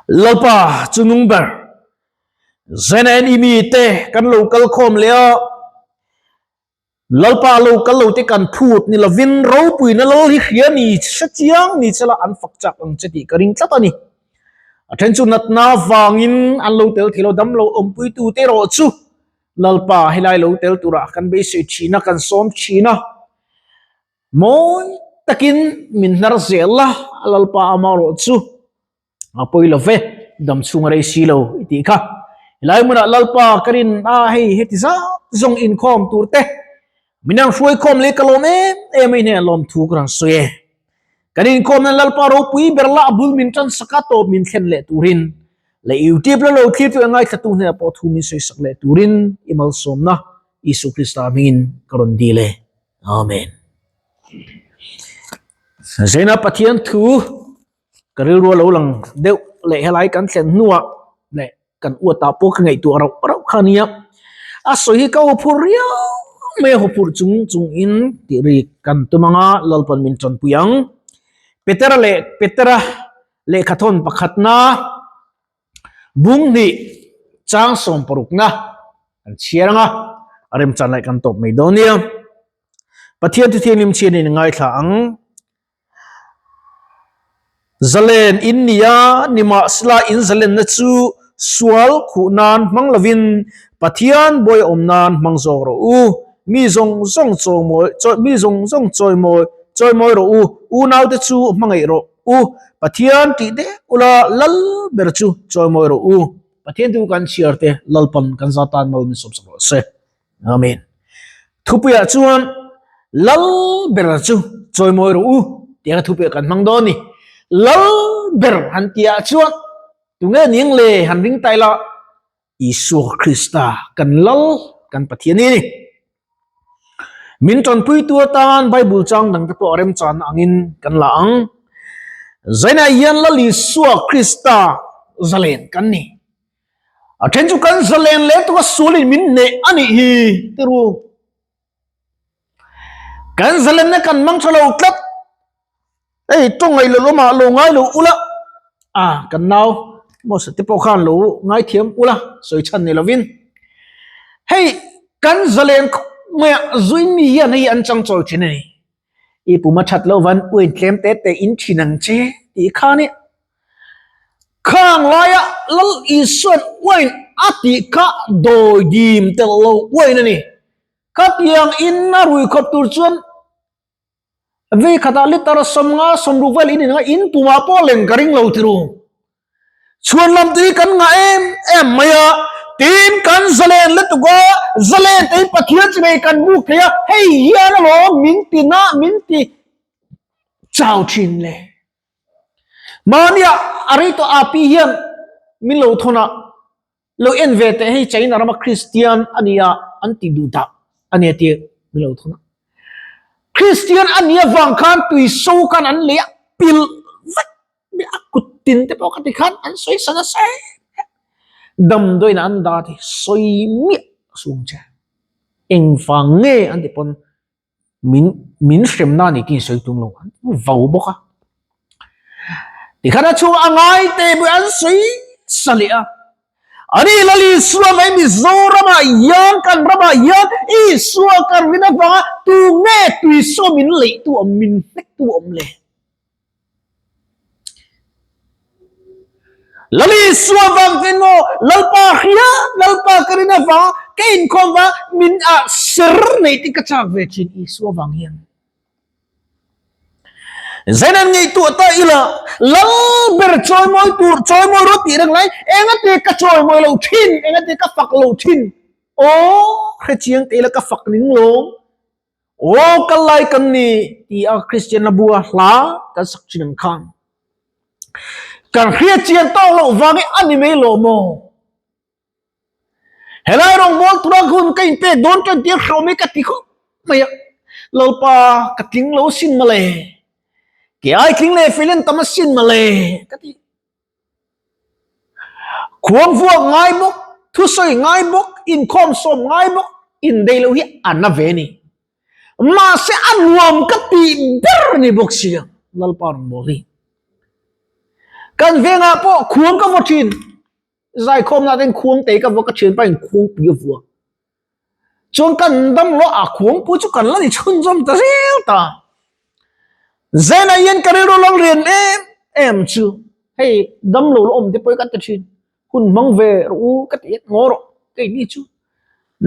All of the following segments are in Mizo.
Lalpa chu nung ber ZNE mite kan lo kal khawm leh a, Lalpa lo kal lo te kan phut ni lovin ropuina lal hi hria ni hre chiang ni chela an fak chak ang che tih ka ring tlat a ni. A then chu natna vangin an lo tel thei lo, dam lo awmpuitu te erawh chu Lalpa helai lo tel turah kan beisei thin a, kan sawm thin a. Mawi takin min hnar zel a, Lalpa amarawh chu a pawi lo ve, dam chhung a rei si lo i tih kha. Helai hmunah Lalpa ka rin a, hei heti zat zawng inkhawm tur te min han hruai khawm leh ka lawm em em a, i hnenah lawmthu ka rawn sawi e. Kan inkhawmna Lalpa ropui ber lah bul min tan sak a, tawp min thlen leh turin leh YouTube la lo thlir tu e ngaithlatu hnenah pawh thu min sawi sak leh turin i malsawmna Isua Krista hmingin ka rawn dil e. Amen. Zaina Pathian thu ka rilru a lo lang deuh leh helai kan thlen hnuah leh kan uatah pawh ka ngaihtuah rauh rauh kha ania. A sawi hi ka aw phur riau mai a, haw phur chung chungin tih ri kan tum anga Lalpan min tanpui ang. Petera leh Petera lehkhathawn pakhatna Bung hnih chang sawmparukna kan chhiar ang a, a remchan lai kan tawp mai dawn nia. Pathian chu thianghlim chhianin i ngaithla ang. Zalen in nia, nimahsela in zalenna chu sual khuh nan hmang lovin Pathian bawi awm nan hmang zawk rawh u. Mi zawng zawng chawimawi, mi zawng zawng chawimawi, chawimawi rawh u. Unaute chu hmangaih rawh. U, Pathian tih dek ula lal ber chu chawimawi rawh u. Pathian chu kan chhiar te Lalpan kan za tan mal min sawm sak rawh se. Amen. Thupuiah chuan lal ber chu chawimawi rawh u tianga thupuiah kan hmang dawn ni. Lal ber han tihah chuan tunge ning le han ring ta ila Isua Krista kan Lal, kan Pathian hi a ni. Min tanpuitu atan Bible chang dangte pawh remchanna angin kan la ang. Zainah hian Lal Isua Krista zalen kan ni. A then chu kan zalen leh tuk a sualin min hneh a nih hi tiru. Kan zalenna kan mang tha lo tlat. Hei tawng ngaih loh lamah lo ngai lo ula, a kan nau Mose te pawh khan lo ngaithiam ula sawi chhan ni lovin. Hei kan zalen khawp mai a, zuin mi hian hei an chang chawi thin a ni. I pum a that loh van uain tlem te te in thin ang che tih kha nia. Khang laia Lal Isuan uain a tih kha dawi dim telh lo uain a ni. Khatiang in a rui khawp tur chuan vei khatah liter 50 60 vel in in nga in pumah pawh leng ka ring lo ti ru. Chhuan lam te hi kan ngah em em mai a, tin kan zalen lutuk a, zalen te hi Pathian chi nei kan buk thei a, hei hian alawm min ti na min ti chau thin le. Mahnia a rei tawh api hian min lo thawn a, Lo en ve teh hei China rama Kristian a nia an ti duh dah a nia tih min lo thun a. Kristian a nia vang khan tui so khan an lei a pil vek mai a kut tin te pawh kha ti khan an sawi sa nasa em em. Damdawiin an dah ti sawi miah sung che. Engvang nge an ti pawn min min hremna a ni tih sawi tum lo an vau bawk a tikhan a chhung a ngai te pawh an sawi sa leh a ani lal Isua mai Mizoramah hian kan ramah hian Isua kan rin avanga tu nge tuisaw min leih tu awm min hnek tu awm le. Lal Isua vang te maw Lalpa hria Lalpa ka rin avang ka inkhawm va min ah ser nei te ka chak ve thin Isua vang hian. Zain an ngaihtuah ta ila Lal ber chawimawi tur chawimawi rawh tih reng lai engate ka chawimawi lo thin engate ka fak lo thin aw hrechiang te ila ka fak ning lo. Aw kal lai kan ni ti a Kristian la bua hla kan sak thin ang khan kan hriat chian tawk loh vang hi a ni mai lo maw? Helai rawngbawl tura hun ka inpek dawn tan tir hrawm hi ka ti khawp mai a, Lalpa ka tling lo sin mawle, ke ai tling leh fel en tam a sin mawle ka ti. Khuang vuak ngai bawk, thusawi ngai bawk, inkhawm sawm ngai bawk, indei loh hi a na ve ni. Mahse a nuam ka tih ber ni bawk sia, Lalpa rawn bawl hi. Kan vengah pawh khuang ka vaw thin. Zaikhawmna ten khuang te ka vaw ka thian pa in khuangpui a vua. Chuan kan dam lo a khuangpui chu kan la ni chhunzawm ta zel ta. Zenah hian ka rilru lo lian em em chu hei dam lo la awm te pawh hi ka ti thin. Hun hmang ve rawh u ka ti ngaw rawh keini chu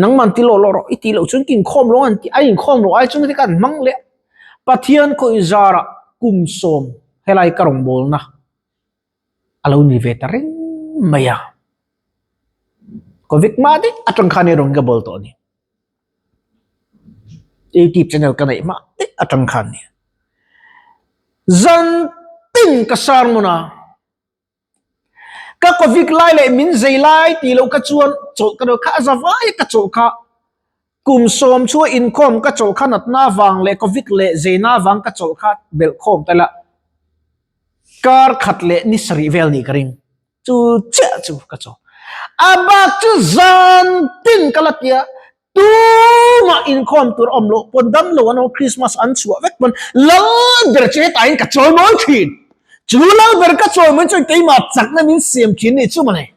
nangman ti lawh lawh rawh i tih loh chuan ka inkhawm lo ang tih a inkhawm loh ai chuan kan hmang leh Pathian khawih zarah kum sawm helai ka rawngbawlna a lo ni ve ta reng mai a. Covid hma daih atang khan i rawn ka bawl tawh a ni. Youtube channel ka neih hma daih atang khan ni. Zan tin ka sermon a. Ka Covid lai leh min zei lai tih loh kha chuan chawlh ka deuh kha a za vai ka chawlh kha kum sawm chhua inkhawm ka chawlh kha natna vang leh Covid leh zeina vang ka chawlh kha belh khawm ta ila kar khat leh ni sarih vel nih ka ring chu chiah chu ka chawlh a bak chu zan tin ka la tia Tumah inkhawm tur awm loh pawn dam lo an awm Christmas an chhuah vek pawn lal ber chu hetah hian ka chawi mawi thin. Chu lal ber ka chawi mawi chuan keimah chakna min siam thin ni chu mawle.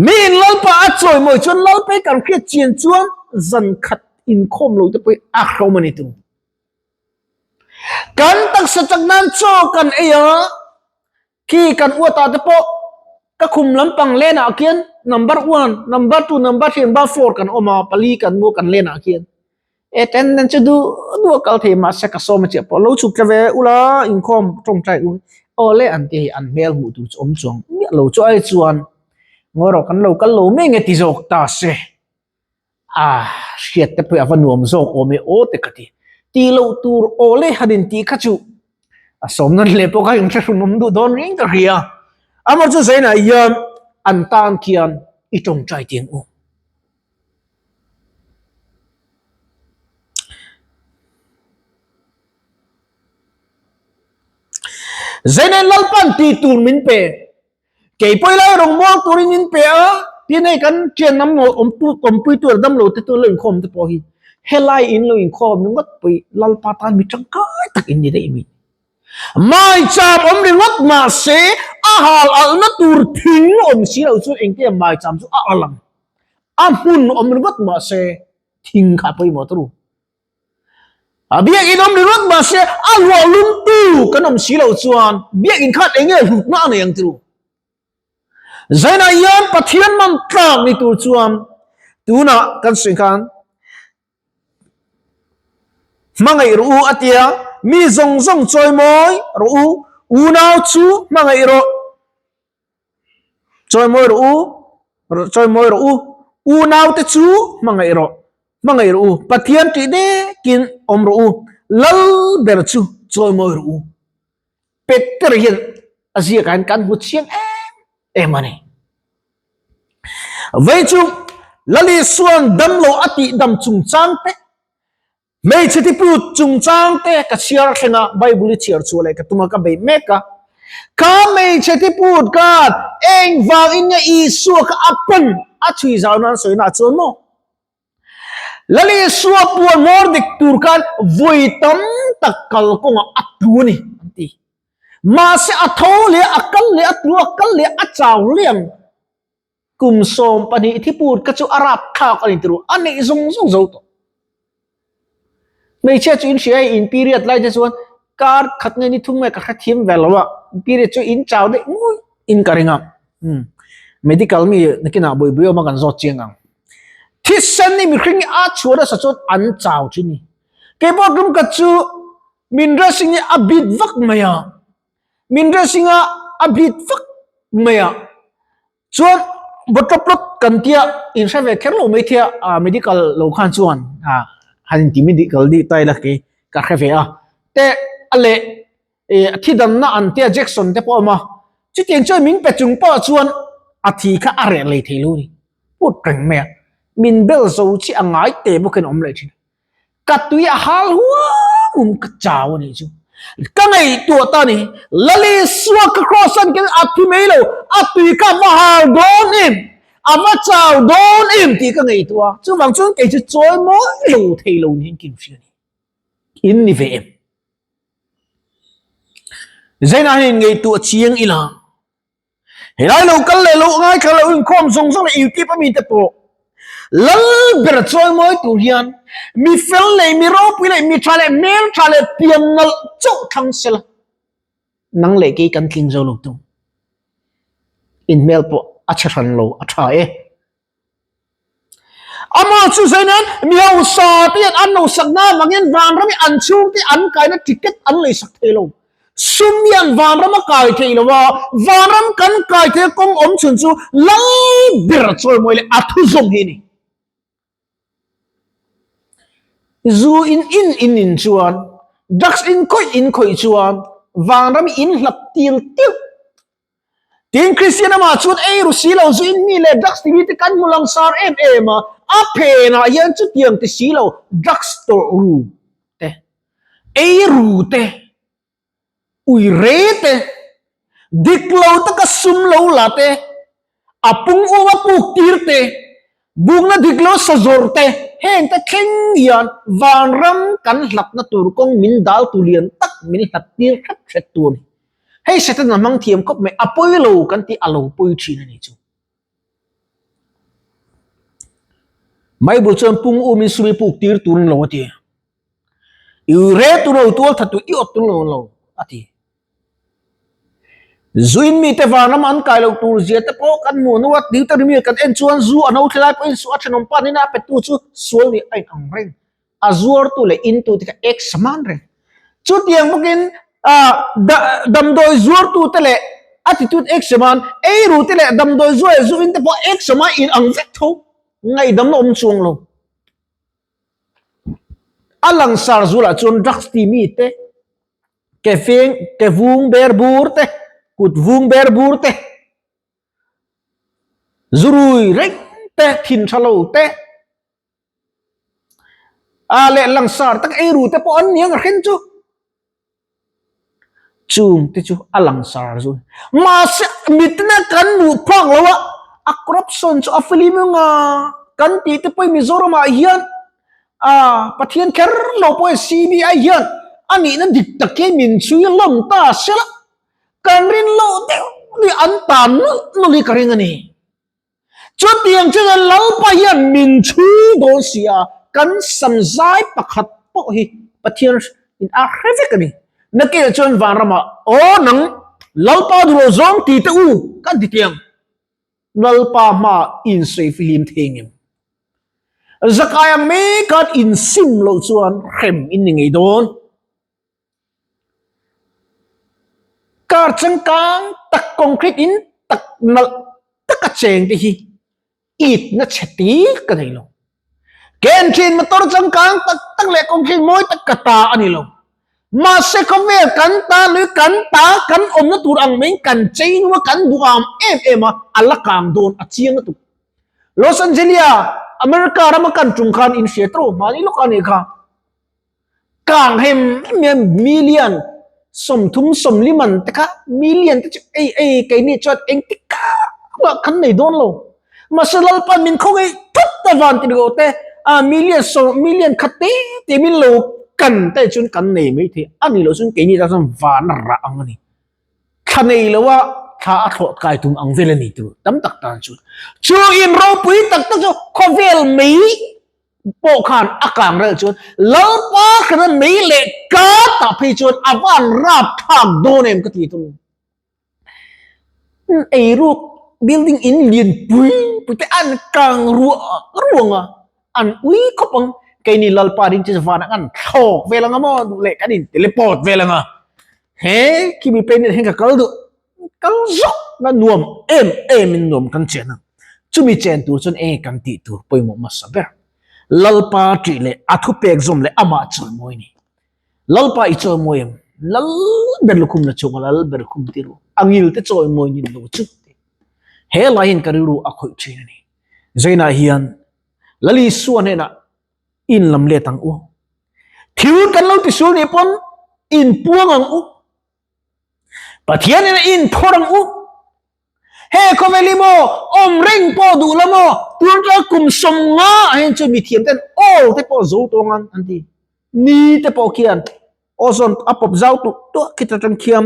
Mi in lalpa a chawi mawi chuan lalpa kan hriat chian chuan zan khat inkhawm lo te pawh hi a hlawm a ni tu. Kan taksa chak nan chaw kan ei a. Khi kan uatah te pawh ka khum lampang lenah khian number one, number two, number three, number four kan awm a, pali kan mu kan lenah khian. E ten chu duh duh a kal thei mahse ka sawm a chiah pawh lo chhuk tla ve ula inkhawm tawngtai u aw le an ti hei an hmel hmuh tur chu awm chuang miah lo chu ai chuan ngawi rawh kan lo kal lo mai nge ti zawk ta se. A hriat te pawh a va nuam zawk awm e aw te ka ti. Tih loh tur aw le han in tih kha chu a sawm nawn hle pawh kha inthlahrun awm duh dawn reng ka hria. Amah chu zainah hian an tan khian i tawngtai tih ang u. Zainain Lalpan tih tur min pe. Kei pawh ila rawngbâwl turin min pe a, tin hei kan ṭian lam awmpui tur damlo te chu lo inkhawm te pawh hi helai in lo inkhawm ringawt pawh hi Lalpa tan mi ṭangkai tak in ni daih mai. Maicham awm ringawt mahse a hal alhna tur thing awm si lo chuan engtia maicham chu a alh ang. A hmun awm ringawt mahse thing kha a pawimawh ta ru. A biakinn awm ringawt mahse a luah lumtu kan awm si loh chuan biakinn khan eng nge hlutna a nei ang tiru? Zainah hian Pathian man tlak ni tur chuan tunah kan sawi khan hmangaih rawh u a tia, mi zawng zawng chawimawi rawh u, unau chu hmangaih rawh. Chawimawi rawh u, chawimawi rawh u, unaute chu hmangaih rawh, hmangaih rawh u, Pathian tih dekin awm rawh u, lal ber chu chawimawi rawh u. Peter hian a ziakah hian kan hmu chiang em em a ni. Vei chu Lal Isua'n damlo a tihdam chungchang te, Hmeichhe tiput chungchang te ka chhiar thleng a, Bible i chhiar chhuah leh ka tum a, ka bei mek a. Kha hmeichhe tiput khan engvangin nge Isua kha a pan a chhui zau nan sawi na chuan maw? Lal Isua puan hmawr dik tur khan vawi tam tak kalkawngah a tlu a ni an ti. Mahse a tho leh a, a kal leh a tlu a, kal leh a chau liang. Kum 12 thiput kha chu a rap thlak a ni tiro, a neih zawng zawng zo tawh. Hmeichhia chu in hria hei in period lai te chuan kar khat nge ni thum nge ka hrethiam ve lo a, period chu in chau daih ngawih in ka ring a, umm medical mi nakinah buaipui awm a kan zawt chiang ang. Thisen hi mihring hi a chhuah nasa chuan an chau thin ni. Keipawh tum khat chu min dressing hi a bit vak mai a, min dressing a a bit vak mai a chuan bottle plot kan tia in hre ve kher lo mai thei a medical lo khan chuan a han inti medical dih ta ila kei ka hre ve a te a leh ih thi danna an tia jackson te pawh a awm a chutiang chuan min pe chung pawh chuan a thi kha a reh lei thei lo a ni put reng mai a min bel zo chiah a ngai teh bawkin a awm leh thin a. Ka tui a hal huam um ka chau a nih chu. Ka ngaihtuah ta ni, Lali Isua ka cross an khin a thi mai lo, a tui kha a va hal dawn em, a va chau dawn em tih ka ngaihtuah a. Chuvang chuan kei chu chawi mawi lo thei lo niin ka inhria a ni. In ni ve em? Zaina hian ngaihtuah chiang ila. Helai lo kal leh lo ngaithla lo inkhawm zawng zawng leh YouTube a mite pawh lal ber chawimawi tur hian mi fel leh mi ropui leh mi tha leh hmel tha leh pian nalh chauh thlang sela nang leh kei kan tling zo lo tum. In hmel pawh a chhe hran lo a tha e. Amah chu zeinan mi hausa te hian an lo sak na avangin vanram hi an chhungte an kaina ticket an lei sak thei lo. Sum hian vanram a kai thei lo a, vanram kan kai thei a kawng awm chhun chu lal ber chawimawi leh a thu zawm hi a ni. Zu in in in in chuan, drugs in khawih in khawih chuan vanram hi in hlat til tilh. Tin, Kristian amah chuan ei ru si lo zu in mi leh drugs ti mi te kan hmu langsar em em a, a phenah hian chutiang ti si lo drugs tawrh ru te, ei ru te, ui re te, dik lo taka sum lo la te, a pung um a puk tir te, bukna dik lo sa zawrh te, heng te thleng hian vanram kan hlatna tur kawng min dal tu lian tak min hlat tir hret hret tu a ni. Hei Satan a hmang thiam khawp mai, a pawi lo kan tih a lo pawi thin a ni chu. Bible chuan pung umin sum i puk tir tur lo a ti. I re tur lo tual that tur i awt tur lo lo a ti. Zuin mi te vanram an kai lo tur zia te pawh kan hmu nu a, Deuteronomy kan en chuan zu a no thlai pawhin su a thenawm pa nena a petu chu sual nih a inang reng. a zuartu leh intu te kha ek saman reng. Chutiang bawkin damdawi zuartu te leh a titu te ek saman, eiru te leh damdawi zuar leh zu in te pawh ek sama in ang vek tho, ngaihdam a awm chuang lo. A langsar zualah chuan drugs ti mi te, ke feng, ke vung ber bur te, kut vung ber bur te, zurui reng te, thin tha lo te, A leh langsar tak ei ru te pawh an ni ang a hren chu. Chung te chu a langsar zu. Mahse mitna kan hmuh phak lo a, a corruption chu a film anga kan tih te pawhin Mizoramah hian a Pathian kher lo pawhin CBI hian a nihna dik tak hi min chhui hlawm ta sela kan rin loh deuh ni an tan nawlh nawlh hi ka ring a ni. Chutiang chuan Lalpa hian min chhui dawn si a, kan samzai pakhat pawh hi Pathian in a hre vek a ni. Nakinah chuan vanramah, Aw nang, Lalpa duh lo zawng ti teh u, kan ti tiang. Lalpa hmaah insawi fihlim thei ngem? Zakai ang mai khan insim loh chuan hrem in ni ngei dawn. Car changkang tak concrete in tak nalh taka cheng te hi it na chhe tir ka nei lo. Ken thin motor changkang tak tak leh concrete mawi tak ka ta a ni lo. Mahse khawvel kan ta lui kan ta kan awmna tur ang maiin kan chei hnua kan duham em em a, a la kang dawn a chiang lutuk. Los Angeles-a America rama kan tum khan in hria tawh hmani lawk a nih kha. Kang hem em million 30 sawmliman te kha million te chu ei ei keini chuan engti kah kan nei dawn lo mahse Lalpan min khawngaih thut a van ti lo te a million sawm million khat te te min lo kan te chuan kan nei mai thei a ni loh chuan keini tan chuan van a rah ang a ni thla nei lo a thla a thlawh kai tum ang vel a ni tur tam tak tan chuan chu in ropui tak tak chu khawvel mai pawh khan a kang rel chuan Lalpa hrena mei leh ka tah phei chuan a van rap thlak dawn em ka ti thung. Eiruk building in lian pui pui te an kang ruah ruang a, an ui khawp ang. Keini Lalpa ding chu van ang an thlawk vel anga maw duh leh kan in teleport vel anga. He khi mi pei nen hian ka kal duh. Kal zawk na nuam em em in nuam kan chen a, chumi chen tur chuan enge kan tih tur pawimawh hmasa ber? Lalpa ṭih leh a thupek zawm leh amah chawimawi ni. Lalpa i chawimawi em? Lal ber lukhum la chunga lal ber khum ti ru, a ngil te chawimawi nin lo chu ti. He lai hian ka rilru a khawih ṭhin a ni. Zainah hian Lal Isua hnenah in lam let ang u. Thil kan lo tisual nih pawn in puang ang u. Pathian in a inphawrh ang u. He khawvel hi maw awm reng pawh duh la maw tun ṭang kum 50 ah hian chuan mithiam ten awl te pawh zo tawng an an ti. Ni te pawh khian ozone a pawp zau tuk tuah khit aṭang khiam.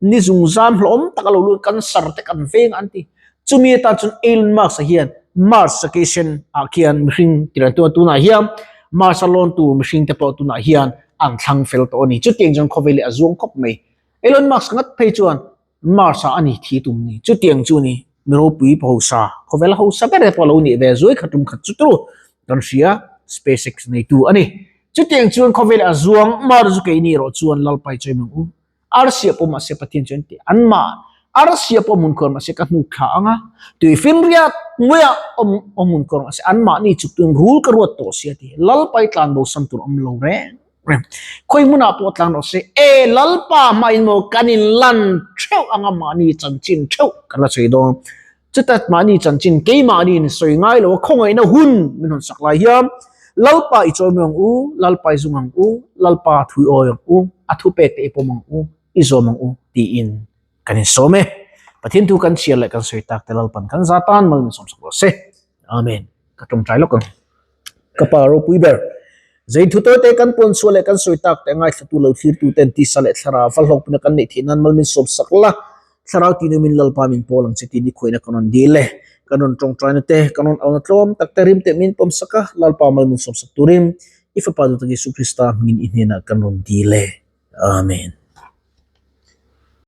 Ni zungzam hlawm tak a lo lut cancer te kan veng an ti. Chumi atan chuan Elon Musk-a hian Mars station ah khian mihring tirh an tunah hian Mars a lawn tur mihring te pawh tunah hian an thlang fel tawh a ni. Chutiang chuan khawvel hi a zuang khawp mai. Elon Musk ngat phei chuan Mars ah a ni thi tum ni. Chutiang chu ni mi ropui pa hosa khawvel hosa ber te pawh lo nih ve zuai kha tum khat chu turu kan hria SpaceX neitu a ni. Chutiang chuan khawvel a zuang Mars chu keini erawh chuan Lalpai chawi mang u. Arsia pawh mahse Pathian chuan ti anmah arsia pawh hmun kawr mahse ka hnuk thla anga tui finriat hnuaiah awm awm hmun kawr mahse anmahni chuk tuin rul ka ruat tawh sia ti Lalpai tlan bo sam tur awm lo reng reng khawi hmunah pawh tlan rawh se e Lalpa hmain maw kan in lan theuh anga mahni chanchin theuh kan la sawi dawn Chuta mahni chanchin keimahni in sawi ngai lo a khawngaihna hun min rawn sak lai hian Lalpa i chawi mai ang u, Lalpa i zung ang u, Lalpa thu i awi ang u, a thu pek te i pawm ang u, i zawm ang u tiin kan insawm e. Pathian thu kan chhiar leh kan sawi tak te Lalpan kan za tan mal min sawmsak rawh se. Amen. Ka tawngtai lawk ang. Ka pa ropui ber. Zain thu tawi te kan puan chhuah leh kan sawi tak te ngaithlatu lo thlirtu ten tisa leh thlarau va hlawkpuna kan neih theih nan mal min sawm sak la. Thlarau tih numin Lalpa min pawl ang che tih ni khuaina kan rawn dil e. Kan rawn tawngtaina te, kan rawn auna tlawm tak te rim te min pawm sak a, Lalpa mal min sawm sak turin i Fapa duhtak Jesuh Krista hmingin i hnenah kan rawn dil e. Amen.